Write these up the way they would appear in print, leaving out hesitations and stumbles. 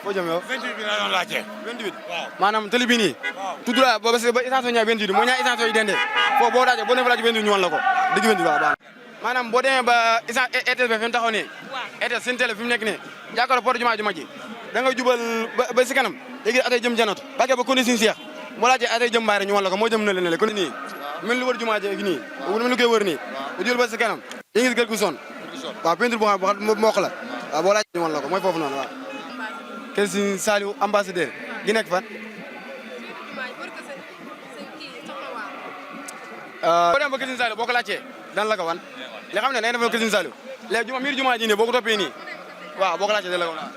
foo jëm yow 28 bi la doon laajte 28 waaw maanaam tëli bi nii waaw tudd la ba station ñaar 28 moo ñaar station yi dende foofu boo daajee boo demee ba laaj 28 ñu wan la ko digg 28 waaw baax maanaam boo demee ba ETS bi fi mu taxaw nii ETS seen télé fi mu nekk nii jàkkaarloo porte jumaa ji da nga jubal ba si kanam léegi atay jëm janatu bàggee ba koni sin seex boo laajee atay jëm mbaare ñu wan la ko moo jëm na leen kon nii mel lu wër jumaa ji nii mel lu koy wër nii bu jubal ba si kanam yi ngi gër gu son waaw peinture boo xam mokk la waaw boo laajee ñu wan la ko mooy foofu noonu waaw kër si Saliou ambassadeur gi nekk fan boo dem ba kër si Saliou boo ko laajtee dan la ko wan li xam ne da ngay def kër si Saliou léegi miir jumaa ji nii boo ko toppee nii waaw boo ko laajtee dan la ko wan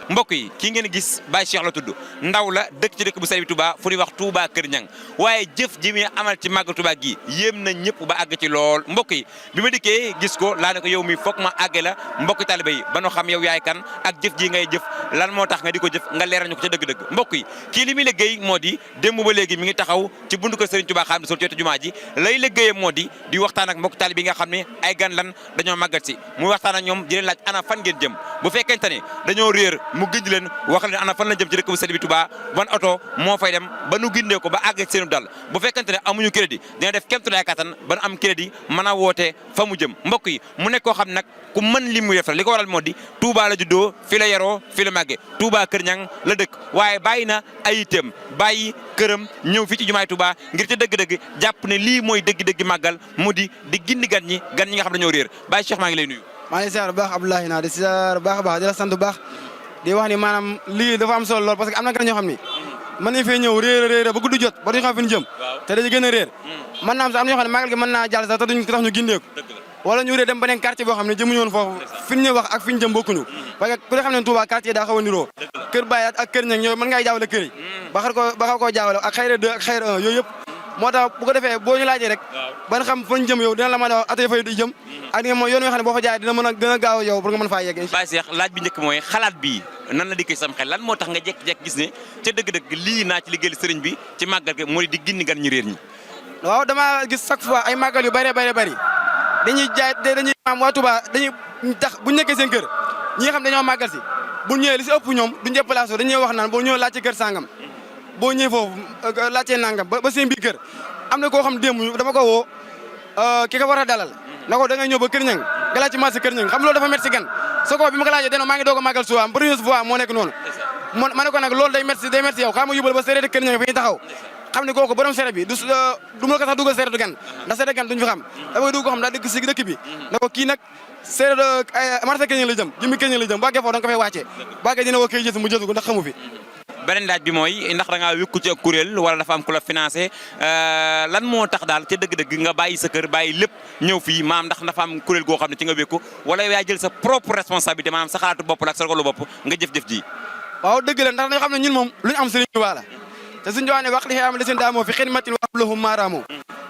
mbokk yi kii ngeen gis Baye Cheikh la tudd ndaw la dëkk ci dëkk bu sell bi Touba fu ñuy wax Touba Kër Ñang waaye jëf ji muy amal ci màggal Touba gi yéem na ñëpp ba àgg ci lool mbokk yi bi ma dikkee gis ko laa ne ko yow mi foog ma àgge la mbokk talibé yi ba nu xam yow yaay kan ak jëf ji ngay jëf lan moo tax nga di ko jëf nga leeral ñu ko ca dëgg-dëgg mbokk yi kii li muy liggéey moo di démb ba léegi mi ngi taxaw ci buntu kër Serigne Touba xam ne sol ci wetu jumaa ji lay liggéeyam moo di waxtaan ak mbokk talibé yi nga xam ne ay gan lan dañoo màggal si muy waxtaan ak ñoom di leen laaj ana fan ngeen jëm bu fekkente ne dañoo réer mu gëj leen wax leen ana fan la jëm ci dëkk bu sell bi Touba ban oto moo fay dem ba nu gindee ko ba àgg ci seenu dal bu fekkente ne amuñu crédit dina def kéem tolluwaay kattan ba nu am crédit mën a woote fa mu jëm mbokk yi mu nekk koo xam nag ku mën li muy def la li ko waral moo di Touba la juddoo fi la yaroo fi la màggee Touba Kër Ñang la dëkk waaye bàyyi na ay itam bàyyi këram ñëw fii ci jumaay Touba ngir ci dëgg-dëgg jàpp ne lii mooy dëgg-dëgg màggal mu di gindi gan ñi nga xam dañoo réer Baye Cheikh maa ngi lay nuyu. maa ngi siyaar bu baax Abdoulaye naa di siyaar bu baax a baax di la sant bu baax di wax ni maanaam lii dafa am solo lool parce que am na gan ñoo xam ni mën nañ fee ñëw réer ba guddi jot ba duñu xam fi ñu jëm te dañu gën a réer mën naa am sax am na ñoo xam ne màggal gi mën naa jàll sax te duñ tax ñu gindeeku wala ñu réer dem beneen quartier boo xam ne jëmuñu woon foofu fi ñu wax ak fi ñu jëm bokkuñu parce que ku ne xam ne Touba quartier daa xaw a niroo kër Baye ak kër Ñang ñooyu mën ngay jaawale kër yi ba xaw koo jaawale ak xayra 2 ak xayra 1 yooyu yëpp moo tax bu ko defee boo ñu laajee rek ban xam fañ jëm yow dina la mën a wax atay fay di jëm ak di nga mooy yoon yoo xam ne boo fa jaay dina mën a gën a gaaw yow pour nga mën faa yegg Baye Cheikh laaj bi njëkk mooy xalaat bi nan la dikkee sam xel lan moo tax nga jekk-jekk gis ne ca dëgg-dëgg lii naa ci liggéeyal sëriñ bi ci màggal gi moo di gindi gan ñi réer ñi waaw dama gis chaque fois ay màggal yu bëree bëri dañuy jaay dañuy maam waa Touba dañuy tax bu ñu nekkee seen kër ñi nga xam dañoo màggal si bu ñëwee li si ëpp ñoom duñ déplacé dañuy wax naan boo ñëwee laajte kër sangam boo ñëwee foofu laajtee nangam ba seen biir kër am na koo xam démb dama ko woo ki ko war a dalal na ko da ngay ñëw ba Kër Ñang nga laaj ci marché Kër Ñang xam loolu dafa métti si gan soo ko bi ma ko laajee deno maa ngi doog a màggal suwaam première fois moo nekk noonu ma ne ko nag loolu day métti yow xam nga yóbbal ba séeréer Kër Ñang fi ñu taxaw xam ne kooku borom sere bi du ma ko sax dugal séeréer du gan ndax séeréer gan duñu fi xam dafa dugg ko xam daa dëkk si dëkk bi na ko kii nag séeréer marché Kër Ñang la jëm jëmmi Kër Ñang la jëm bàggee foofu da nga ko fay wàccee bàggee dina woo koy jës mu jësu ko ndax xamu fi beneen laaj bi mooy ndax da ngaa wékku ci ak kuréel wala dafa am ku la financé lan moo tax daal ca dëgg-dëgg nga bàyyi sa kër bàyyi lépp ñëw fii maam ndax dafa am kuréel goo xam ne ci nga wékku wala yaa jël sa propre responsabilité maanaam sa xalaatu bopp la ak sa ragalu bopp nga jëf-jëf ji waaw dëgg la ndax dañoo xam ne ñun moom lu ñu am Sëriñ Tuubaa la te Sëriñ Tuubaa ne wax li xëy am seen daamoo fi xidmatin wa ablahum maaraamoo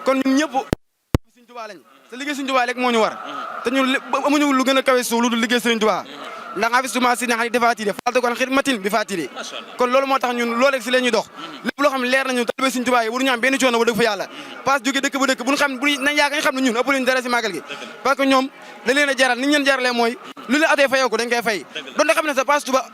kon ñun ñëpp Sëriñ Tuubaa lañ te liggéey Sëriñ Tuubaa rek moo ñu war te ñun amuñu lu gën a kawe suuf lu dul liggéey Sëriñ Tuubaa ndax investissement si naxari defaatire falta kon xidmatin bi faatire kon loolu moo tax ñun loolu rek si la ñuy dox lépp loo xam ne leer nañu talibé Sëriñ Tuubaa yi waruñu am benn coono ba dëgg fa yàlla passe jóge dëkk ba dëkk bu ñu xam bu nañ yaakaar ñu xam ne ñun ëpp luñu dara si màggal gi parce que ñoom da leen a jaral ni ñu leen jaralee mooy lu leen atee fayoo ko dañ koy fay doon da xam ne sa passe Touba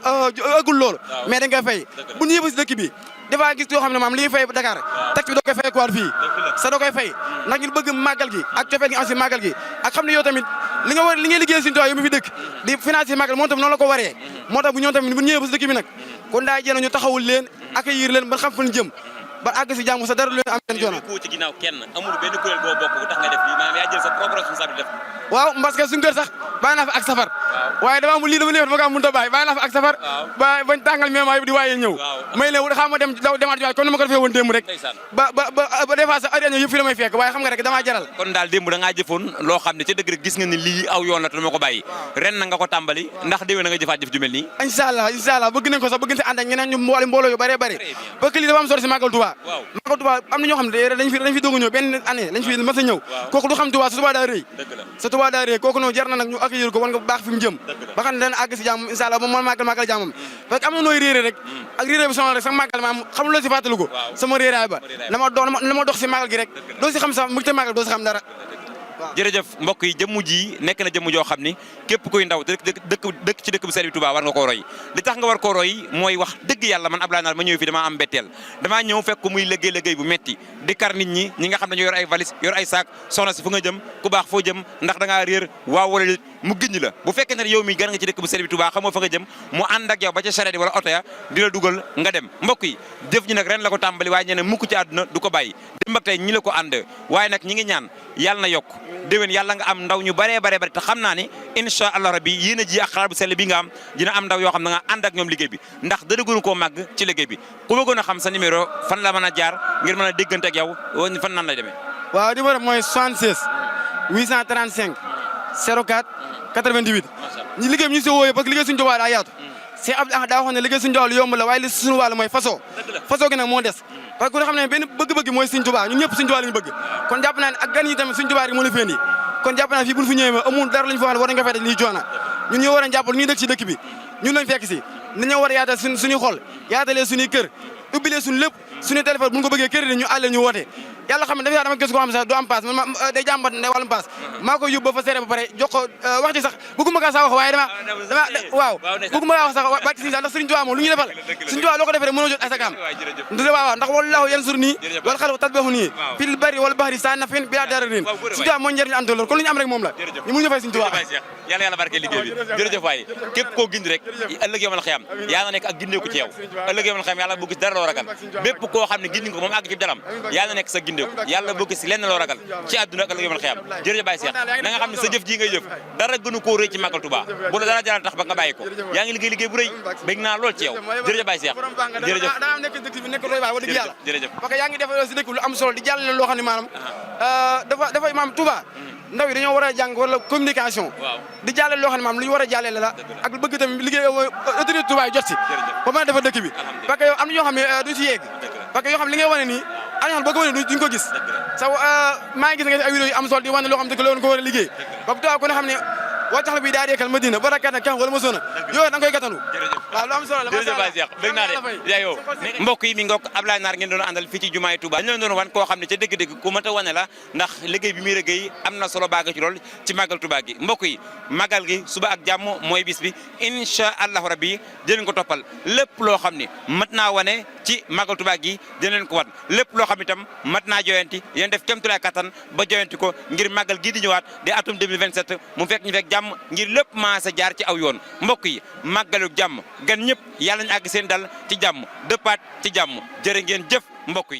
ëggul loolu mais dañ koy fay bu ñu yëba si dëkk bi dafa gis yoo xam ne maam li ñuy fay Dakar tax bi doo koy fay ko waat fii sa doo koy fay ndax ñu bëgg màggal gi ak cofeel gi am si màggal gi ak xam ne yow tamit li ngay liggéey Sëriñ Tuubaa yow mi fi dëkk di financer màggal moom tam noonu la ko waree moo tax bu ñoom tamit bu ñëwee ba si dëkk bi nag kon daa jéem ñu taxawul leen accueillir leen ba xam fa ñu jëm ba àgg si jàmm sa dara lu leen am seen coono ko ci ginnaaw kenn amul benn kuréel boo bokk bu tax nga def lii maanaam yaa jël sa propre responsabilité def waaw parce que suñu kër sax bàyyi naa fa ak safar waaye dama am lii dama neex dama ko am mënut a bàyyi naa fa ak safar ba bañ tàngal mément yi di waaye ñëw may leen xam ma dem demaat waay comme ni ma ko defee woon démb rek ba des fois sax heure yëpp fi la may fekk waaye xam nga rek damaa jaral kon daal démb da ngaa jëfoon loo xam ne ca dëgg rek gis nga ni lii aw yoon la te dama ko bàyyi ren na nga ko tàmbali ndax déwén na nga jëfaat jëf ju mel nii incha allah bëgg nañ ko sax bëgg nañ si ànd ak ñeneen ñu mbooloo yu bëree bëri parce que lii dafa am solo si Màggal Touba Màggal Touba am na ñoo xam ne dañ fi doog a ñëw benn année lañ fi mas a ñëw kooku du xam Touba sa Touba daa rëy sa Touba daa rëy kooku noonu jar na nag ñu accueillir ko wan nga bu baax fi mu jëm ba xam ne dana àgg si jàmm incha allah moom mooy màggal jàmmam parce que am na nooy réeré rek ak réeré bi sonal rek sax màggal maam xam loo si fàttali ko sama réeraay ba la ma dox si màggal gi rek doo si xam sax mu te màggal doo si xam dara jërëjëf mbokk yi jëmm ji nekk na jëmm joo xam ni képp kuy ndaw dëkk ci dëkk bu sell bi Touba war nga koo roy li tax nga war koo roy mooy wax dëgg yàlla man Abdoulaye Nar ma ñëw fi damaa am mbetteel damaa ñëw fekk ko muy liggéey bu metti di kar nit ñi nga xam ne ñu yor ay valise yor ay saak soxna si fu nga jëm ku baax foo jëm ndax da ngaa réer waaw wala mu giñ la bu fekkee ne yow mi gan nga ci dëkk bu sell bi Touba xamoo fa nga jëm mu ànd ak yow ba ca charrette wala oto ya di la dugal nga dem mbokk yi jëf ñi nag ren la ko tàmbali waaye ñene mukk ci àdduna du ko bàyyi dem ak tey ñi la ko ànd waaye nag ñi ngi ñaan yàlla na yokk déwén yàlla nga am ndaw ñu baree te xam naa ni incha allah rabbi yéen a ji ak xalaat bu sell bi nga am dina am ndaw yoo xam ne nga ànd ak ñoom liggéey bi ndax dara gënu koo màgg ci liggéey bi ku bëggoon a xam sa numéro fan la mën a jaar ngir mën a déggante ak yow fan nan lay demee waaw numéro mooy 76 835 04 88 ñi liggéey bi ñu si wooyee parce que liggéey suñu Tuubaa daa yaatu c'est Abdou Ahad daa wax ne liggéey suñu Tuubaa lu yomb la waaye li suñu wàll mooy façon gi nag moo des parce que ku ne xam ne benn bëgg-bëgg mooy suñu Tuubaa ñun ñëpp suñu Tuubaa lañu bëgg kon jàpp naa ne ak gan yi tamit suñu Tuubaa rek moo la fi indi kon jàpp naa fii buñ fi ñëwee amul dara lañu fa wax war nañ ko fay def lii coona ñun ñoo war a jàppal ñuy dëkk ci dëkk bi ñun lañ fekk si dañoo war a yaatal suñuy xol yaatalee suñuy kër ubbilee suñu lépp suñu téléphone bu ñu ko bëggee kër ñu àlle ñu woote yàlla xam ne dafa dama gis ko xam sax du am paas man day jàmbat ne wàllum paas maa koy yóbbu ba fa seere ba pare jox ko wax ci sax bëgguma kaa sax wax waaye dama waaw bëgguma kaa wax sax bàcc si ndax Sëriñ Tuubaa moom lu ñu defal Sëriñ Tuubaa loo ko defee rek mënoo jot asakaam waaw ndax wallahu yansur nii wal xalqu tatbahu nii fil barri wal bahri sa nafin bi dararin Sëriñ Tuubaa moo njëriñ anto loolu kon lu ñu am rek moom la ñu mënuñu fay Sëriñ Tuubaa yàlla yàlla barke liggéey bi jërëjëf waay képp koo gindi rek ëllëg yomal xiyam yàlla nekk ak gindeeku ci yow ëllëg yomal xiyam yàlla bu gis dara loo ragal bépp koo xam ne gindi ko moom àgg ci daram yàlla nekk sa gindeeku yàlla bu gis lenn loo ragal ci àdduna ak ëllëg yomal xiyam jërëjëf Baye Cheikh na nga xam ne sa jëf ji ngay jëf dara gënu koo rëy ci Magal Touba bu la dara jaral tax ba nga bàyyi ko yaa ngi liggéey bu rëy bég naa lool ci yow jërëjëf Baye Cheikh jërëjëf daa nekk dëkk bi nekk roy baa wax dëgg yàlla jërëjëf parce que yaa ngi def si dëkk lu am solo di jàllale loo xam ne maanaam dafa maam Touba ndaw yi dañoo war a jàng wala communication di jàllale loo xam ne maam lu ñu war a jàllale la ak bëgg tamit liggéey autorité Touba yi jot si ba mën a defar dëkk bi parce que yow am na ñoo xam ne duñ si yegg parce que yoo xam li ngay wane nii am na ñoo xam boo ko wane duñ ko gis sa maa ngi gis nga ay vidéo yu am solo di wane loo xam dëkk la woon ko war a liggéey parce que Touba ku ne xam ne wàccax la bi daa deekal Madina barakat na kan wala ma soona yooyu da nga koy gàttanu waaw lu am solo la jërëjëf Baye Cheikh bëgg naa de yaayoo mbokk yi mi ngoog Abdoulaye Nar ngeen doon àndal fii ci jumaay Touba dañu leen doon wan koo xam ne ca dëgg-dëgg ku mën a wane la ndax liggéey bi muy liggéey am na solo baaga ci lool ci Magal Touba gi mbokk yi magal gi suba ak jàmm mooy bis bi incha allahu rabbi dinañ ko toppal lépp loo xam ne mat naa wane ci Magal Touba gi dinañ ko wan lépp loo xam itam mat naa joyanti yéen def kéemtulaay kattan ba joyanti ko ngir magal gii di ñëwaat di atum 2027 mu fekk ñu fekk jàmm ngir lépp maasa jaar ci aw yoon mbokk yi màggalu jàmm gan ñëpp yàlla ñu àgg seen dal ci jàmm dëppaat ci jàmm jërë ngeen jëf mbokk yi